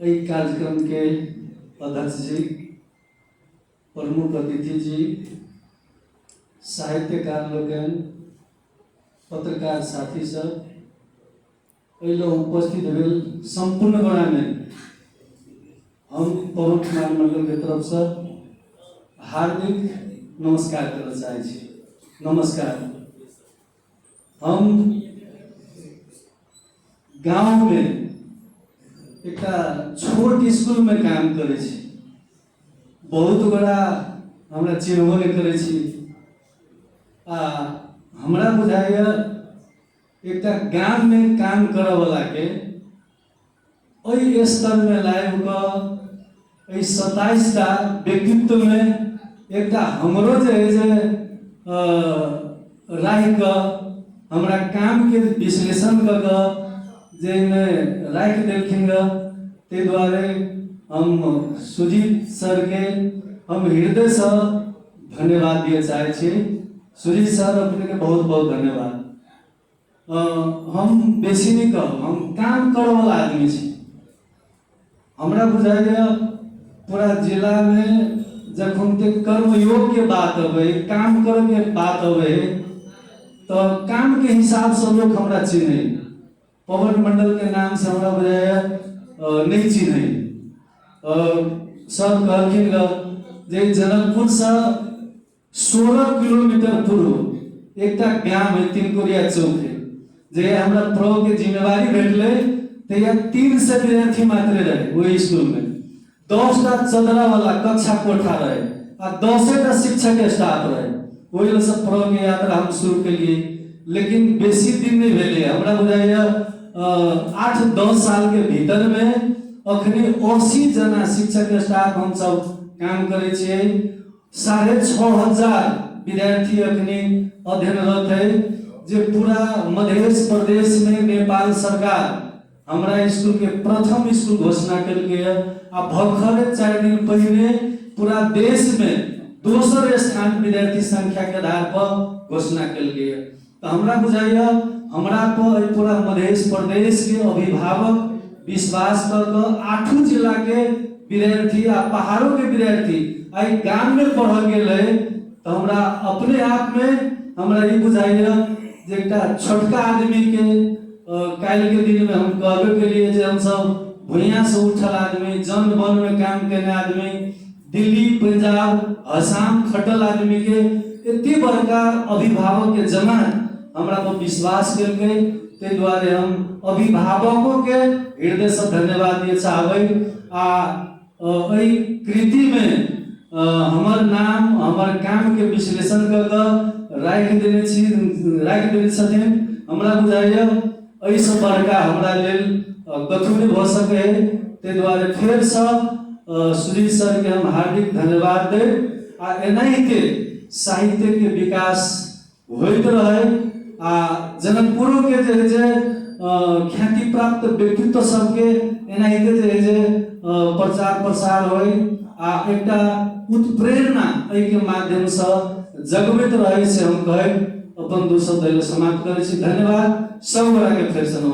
एहि कार्यक्रमके अध्यक्ष जी, प्रमुख अतिथि जी, साहित्यकार लोकनि, पत्रकार साथी सब, एहि लए उपस्थित भेल सम्पूर्ण गोरामे हम पवन कुमार मण्डलके तरफसँ हार्दिक नमस्कार करऽ चाहै छी। नमस्कार। हम गाँवमे एकटा छोट स्कूलमे काम करै छी। बहुत गोरा हमरा चिन्हबो नहि करै छी आ हमरा बुझाइए एकटा गाममे काम करऽवलाके एहि स्तरमे लाबि कऽ एहि 27टा व्यक्तित्वमे एकटा हमरो जे हइ जे राखि कऽ हमरा कामके विश्लेषण कऽ कऽ जाहिमे राखि देलखिन गऽ, ताहि दुआरे हम सुजीत सरके हम हृदयसँ धन्यवाद दिअ चाहै छी। सुजीत सर, अपनेके बहुत बहुत धन्यवाद। हम बेसी नहि कहब, हम काम करऽवला आदमी छी। हमरा बुझाइए पूरा जिलामे जखन ते कर्मयोगके बात अबै, काम करऽके बात अबै, तऽ कामके हिसाबसँ लोक हमरा चिन्है। पवन मण्डलके नामसँ हमरा बुझाइए नहि चिन्है। सर कहलखिन जे जनकपुरसँ 16 किलोमीटर पूर्व एकटा गाम है, तिनकोरिया चौक है, जे हमरा प्रो के जिम्मेवारी भेटलै तहिया 300 विद्यार्थी मात्र रहे ओहि स्कूल में। 10टा चदरा वाला कक्षा कोठा रहे आ 10टा शिक्षक स्टाफ रहे। ओहि से प्रो के यात्रा हम शुरू केलिए, लेकिन बेसी दिन नहीं भेलै। हमरा बुझाइए 8-10 साल के भीतर में अखनी 80 जना शिक्षक स्टाफ हम सब काम करै छियै। 6500 विद्यार्थी अखनी अध्ययनरत है, जे पूरा मध्य प्रदेश में नेपाल सरकार हमरा स्कूल के प्रथम स्कूल घोषणा केलकै है आ भखरे 4 दिन पहिने पूरा देश में दोसर स्थान विद्यार्थी संख्या के आधार पर घोषणा केलकै है। तऽ हमरा बुझाइए हमरा पर एहि पूरा मध्य प्रदेश के अभिभावक विश्वास कऽ कऽ आठू जिला के विद्यार्थी आ पहाड़ों के विद्यार्थी एहि गाम में पढ़ऽ गेल है, तऽ हमरा अपने आप में हमरा ई बुझाइए जे एकटा छोटका आदमी के काल्हि के दिन में हम कहबे केलिए जे हमसब भुइयाँ से उठल आदमी, जन वन में काम केने आदमी, दिल्ली पंजाब असम खटल आदमी के एते बड़का अभिभावक के जमा हमरा पर विश्वास केलकै, ताहि दुआरे हम अभिभावको के हृदय से धन्यवाद दिए चाहबै। आ एहि कृति में हमर नाम हमर काम के विश्लेषण कऽ कऽ राखि देने छी, राखि देने छथिन। हमरा बुझाइए एहिसँ बड़का हमरा लेल कथू नहि भऽ सकै है। ताहि दुआरे फेरसँ सुजीत सरके हम हार्दिक धन्यवाद देब आ एनाहिते साहित्यके विकास होइत रहै आ जनकपुरोके जे है जे ख्याति प्राप्त व्यक्तित्व सबके एनाहिते जे है जे प्रचार प्रसार होइ आ एकटा उत्प्रेरणा एहिके माध्यमसँ जगबैत रहै से हम कहैत अपन दू शब्द एहिमे समाप्त करै छी। धन्यवाद सब गोटाके फेरसँ।